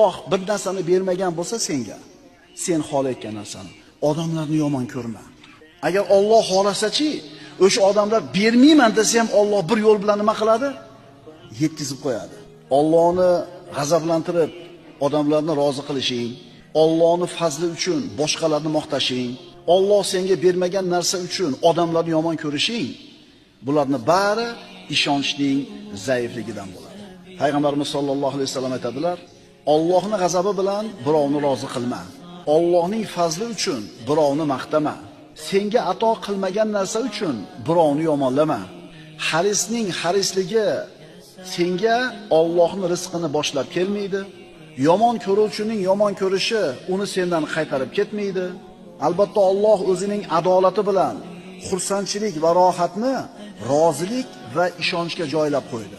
Alloh bir narsani bermagan bo'lsa senga, sen xohlayotgan narsani odamlarni yomon ko'rma. Agar Alloh xohlasa-chi, o'sha odamlar bermayman desa ham Alloh bir yo'l bilan nima qiladi? Yetkazib qo'yadi. Allohni g'azablantirib odamlarni rozi qilishing, Allohning fazli uchun boshqalarni maqtashing, Alloh senga bermagan narsa uchun odamlarni yomon ko'rishing, bularni bari ishonchning zaifligidan bo'ladi. Payg'ambarimiz sollallohu alayhi vasallam aytadilar: Allohning g'azabi bilan birovni rozi qilma. Allohning fazli uchun birovni maqtama. Senga ato qilmagan narsa uchun birovni yomonlama. Harisning harisligi senga Allohning rizqini boshlab kelmaydi. Yomon ko'ruvchining yomon ko'rishi uni sendan qaytarib ketmaydi. Albatta Alloh o'zining adolati bilan xursandchilik va rohatni rozilik va ishonchga joylab qo'ydi.